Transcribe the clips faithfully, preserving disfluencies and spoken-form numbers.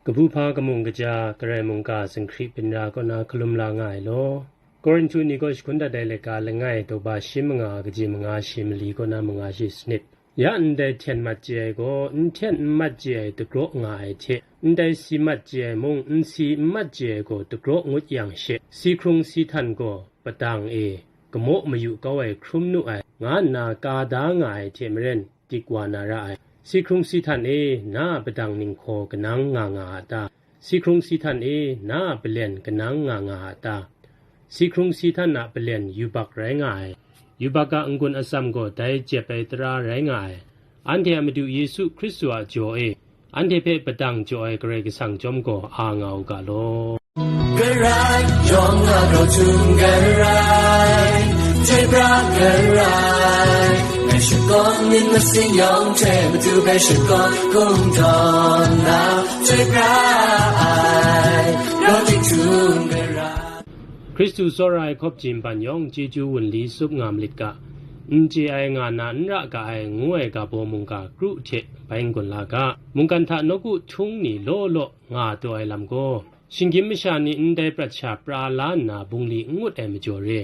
Kabu hpa kamung kaja, Karai mungga zinghkri byin ra kaw na hkalum la nga ai law. Korinhtu ni kaw jahkun dat ai laika langai, daw ba shi manga, kaji manga shi mali kaw na manga shi sanit. Ya ndai hten mat chye ai gaw, n hten n mat chye ai dagraw nga ai hte, ndai si mat chye ai mung, n si n mat chye ai gaw dagraw ngut yang she, si hkrung si htan gaw padang e, kamaw mayu kau ai hkrum nu ai, nga nna ka da nga ai hte maren, dik wa na ra ai. Si hkrung si htan e, na a padang ninghkaw kanang nga nga a ta? Si hkrung si htan e, na a palen kanang nga nga a ta? Si hkrung si htan a palen yubak rai nga ai. Yubak a n-gun atsam gaw dai jep ai tara rai nga ai. Anhte a Madu Yesu Hkristu a jaw e, anhte hpe padang jaw ai Karai Kasang chyawm gaw a nga u ga law. Karai yawng a grau htum karai, jai pra karai, ngai shakawn myit masin yawng hte Madu hpe shakawn kungdawn na, jai pra ai, grau dik htum karai. Hkristu tsawra ai hkawp jin ban yawng chyeju wunli tsup nga malit ga, n chye ai nga na n ra ga ai ngu ai ga baw mungga kru hte bai n-gun la ga. Mungkan hta nawku htung ni law law nga taw ai lam gaw, shinggyim masha ni ndai prat sha pra la nna bungli n ngut ai majaw re.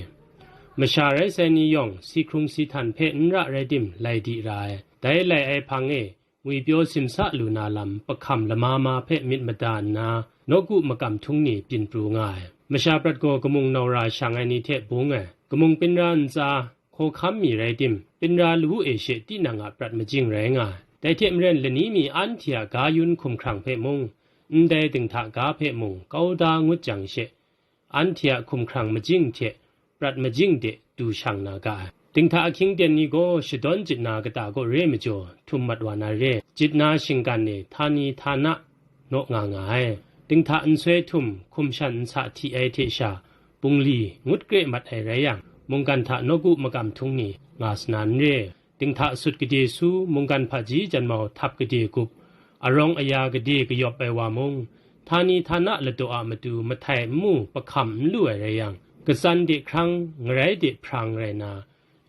Masha rai sai ni yawng si hkrung si htan hpe n ra rai tim, lai di ra ai. Dai lai ai hpang e, ngwipyaw simsa lu na lam, pahkam lama ma hpe myit mada nna, nawku makam htung ni byin pru nga ai. Masha prat gaw kamung nau ra shang ai ni hte bung ai. Kamung pinra ntsa, hkawhkam mi rai tim, pinra lawu e she tinang a prat majing rai nga ai. Dai hte maren lani mi anhte a ga yun hkumhkrang hpe mung, ndai dinghta ga hpe mung kau da ngut jang she, anhte a hkumhkrang majing hte prat majing de du shang na ga ai. Dinghta ahkying ten ni gaw shadawn jit na kata kaw re majaw, htum mat wa na re, jit na shinggan e htani htana naw nga nga ai. Dinghta nsoi htum hkum shan nhsa hti ai hte sha, bungli ngut kre mat ai rai yang, mungkan hta nawku makam htung ni nga sa na n re. Dinghta sut gade su, mungkan hpaji janmau htap gade gup, arawng aya gade kayawp ai wa mung, htani htana ladaw a matu mahtai n mu pahkam n lu ai rai yang, katsan de hkrang, ngarai de hprang rai na,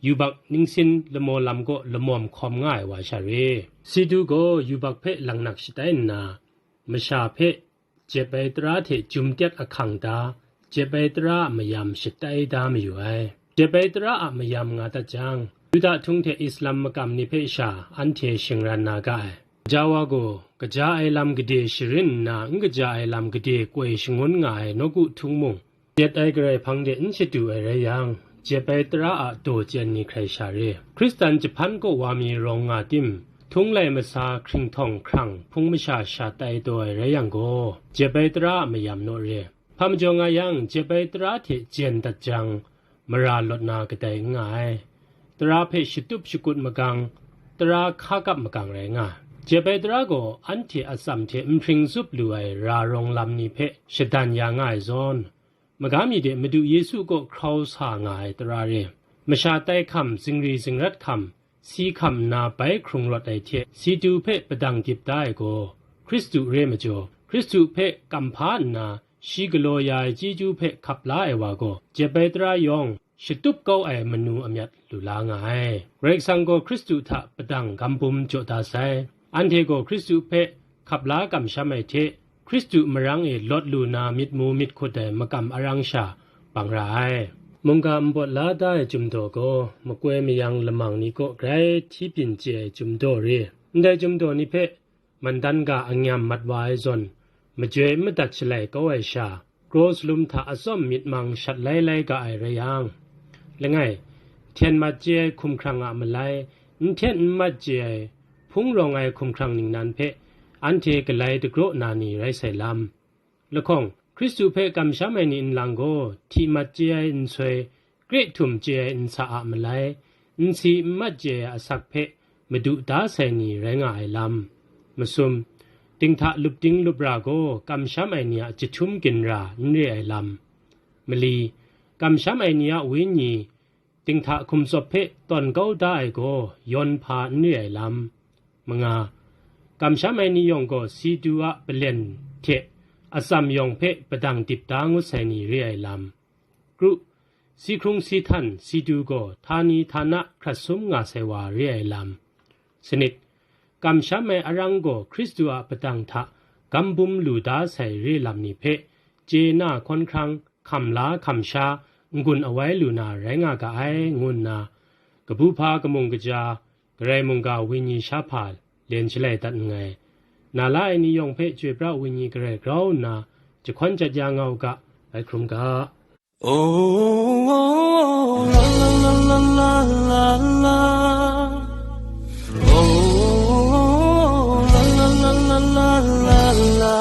yubak ningsin lamaw lam kaw lamawm hkawm nga ai wa sha re. Situ gaw yubak hpe langnak shatai nna, masha hpe jep ai tara hte jum tyak ahkang da, jep ai tara a mayam shatai da mayu ai. Jep ai tara a mayam nga dat jang, Yuda htung hte Islam makam ni hpe sha anhte shingran na ga ai. Gaja wa gaw, kaja ai lam gade sharin nna, n kaja ai lam gade koi shangun nga ai nawku htung mung, jep ai Karai hpang de n shadu ai rai yang, jep ai tara a daw chyen ni hkrai sha re. Hkristan jahpan kaw wa mi rawng nga tim, htung lai masa hkringhtawng hkrang hpung masha sha tai taw ai rai yang gaw, jep ai tara a mayam naw re. Hpa majaw nga yang, jep ai tara hte jen dat jang, mara lawt na kadai n nga ai. Tara hpe shatup shakut magang, tara hka kap magang rai nga ai. Jep ai tara gaw anhte atsam hte nhpring zup lu ai ra rawng lam ni hpe shadan ya nga ai zawn, magam mi de Madu Yesu kaw hkrau sa nga ai tara re. Masha tai hkam, zingri zingrat hkam, si hkam nna bai hkrung rawt ai hte, Situ hpe padang dip da ai gaw, Hkristu re majaw, Hkristu hpe kamhpa nna, shi galaw ya ai chyeju hpe hkap la ai wa gaw, jep ai tara yawng shatup kau ai manu amyat lu la nga ai. Karai Kasang gaw Hkristu hta padang gam bum jaw da sai. Anhte gaw Hkristu hpe hkap la kamsham ai hte, Hkristu marang e lawt lu na myit mu myit hkut ai makam arang sha bang ra ai. Mungga npawt la da ai chyum daw gaw, makoi mayang lamang ni kaw grai hti byin chye ai chyum daw re. Ndai chyum daw ni hpe mandan ga anyam mat wa ai zawn, majoi n madat shalai kau ai sha, kraw salum hta atsawm myit mang shat lai lai ga ai rai yang, langai, hten mat chye ai hkumhkrang a malai, n hten n mat chye ai hpung rawng ai hkumhkrang ningnan hpe anhte galai dagraw na ni rai sai lam. Lahkawng, Hkristu hpe kamsham ai ni nlang gaw, hti mat chye ai nsoi, kre htum chye ai nsa a malai, n si n mat chye ai asak hpe madu da sai ni rai nga ai lam. Masum, dinghta lup ding lup ra gaw, kamsham ai ni a jahtum ginra n re ai lam. Mali, kamsham ai ni a wenyi, dinghta hkum tsawp hpe tawn kau da ai gaw, yawn hpa n re ai lam. Manga, kamsham ai ni yawng gaw, Situ a palen hte atsam yawng hpe padang dip da ngut sai ni re ai lam. Kru, si hkrung si htan Situ gaw, htani htana hkrat sum nga sai wa re ai lam. Sanit, kamsham ai arang gaw, Hkristu a padang hta gam bum lu da sai re lam ni hpe chye na hkawn hkrang, hkam la hkam sha, n-gun awai lu na rai nga ga ai, ngu nna, kabu hpa kamung kaja, Karai mungga wenyi sha hpa len shalai dat nngai. Na la ai ni yawng hpe chyoi pra wenyi garai grau nna, jahkawn jat ya nga u ga, bai hkrum ga. Oh, la, la, la, la, la, la. Oh, la, la, la, la, la, la, la.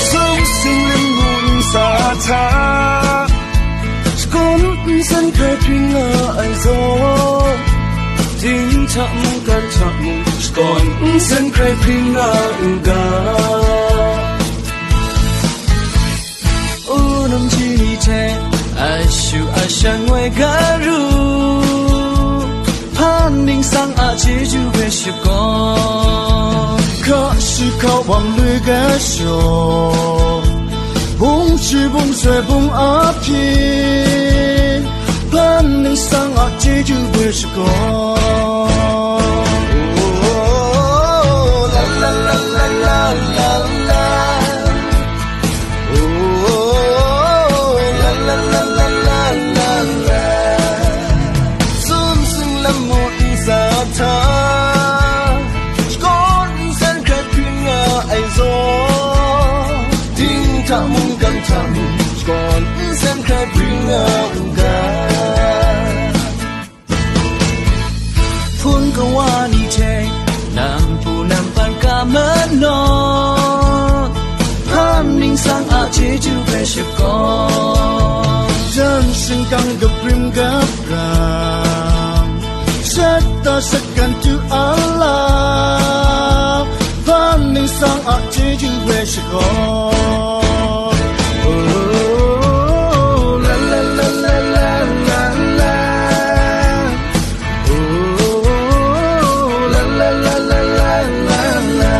Sung sing lam ngu nsa hta, shakawn nsen hkrai hpring nga ai zawn, ding hta mungkan hta mung, shakawn nsen hkrai hpring nga u ga. Wunam ji ni hte ashu ashan ngoi garu, hpan ningsang a chyeju hpe shakawn, hka shi hka wam lui ga shaw, bung shi bung soi bung a pyi, hpan ningsang a chyeju hpe shakawn. Oh, la, la, la, la, la, la, la. Oh, la, la, la, la, la, la, la. Sum sing lam ngu nsa hta, shakawn nsen hkrai hpring nga ai zawn, ding hta mungkan hta mung, shakawn nsen hkrai hpring nga u ga. Hpun kawa ni hte, nam hpu nam hpan ka majaw, hpan ningsang a chyeju hpe shakawn. Jan shingkang kabrim kabram, shata shakan tu a lam, hpan ningsang a chyeju hpe shakawn. Oh, la, la, la, la, la, la, la. Oh, la, la, la, la, la, la, la.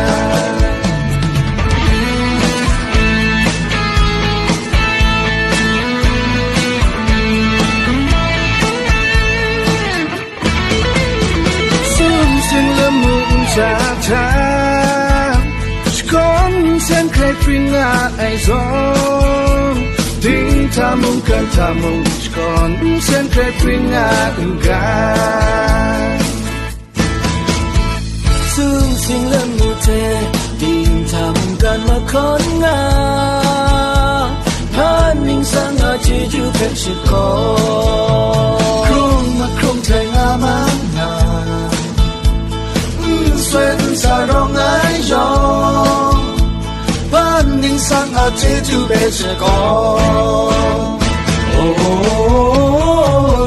Sum sing lam ngu nsa hta, shakawn nsen hkrai hpring nga ai zawn, ding hta mungkan hta mung, shakawn nsen hkrai hpring nga u ga. Sum sing lam ngu hte, ding hta mungkan mahkawn nga, hpan ningsang a chyeju hpe shakawn. Hkrung mahkrung hte nga ma nga, n soi n sa rawng ai yawng, hpan ningsang a chyeju hpe shakawn. Oh,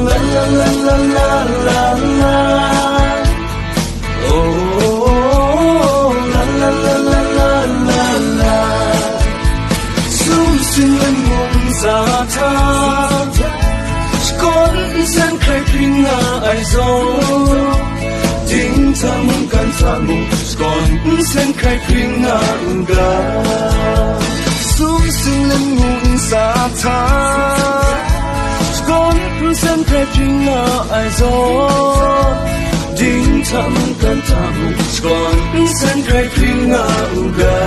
la, la, la, la, la, la, la. Oh, la, la, la, la, la, la, la. Sum sing lam ngu nsa hta, shakawn nsen hkrai hpring nga ai zawn, ding hta mungkan hta mung, shakawn nsen hkrai hpring nga u ga. Sum sing lam ngu nsa hta, shakawn nsen hkrai hpring nga ai zawn, ding hta mungkan hta mung, shakawn nsen hkrai hpring nga u ga.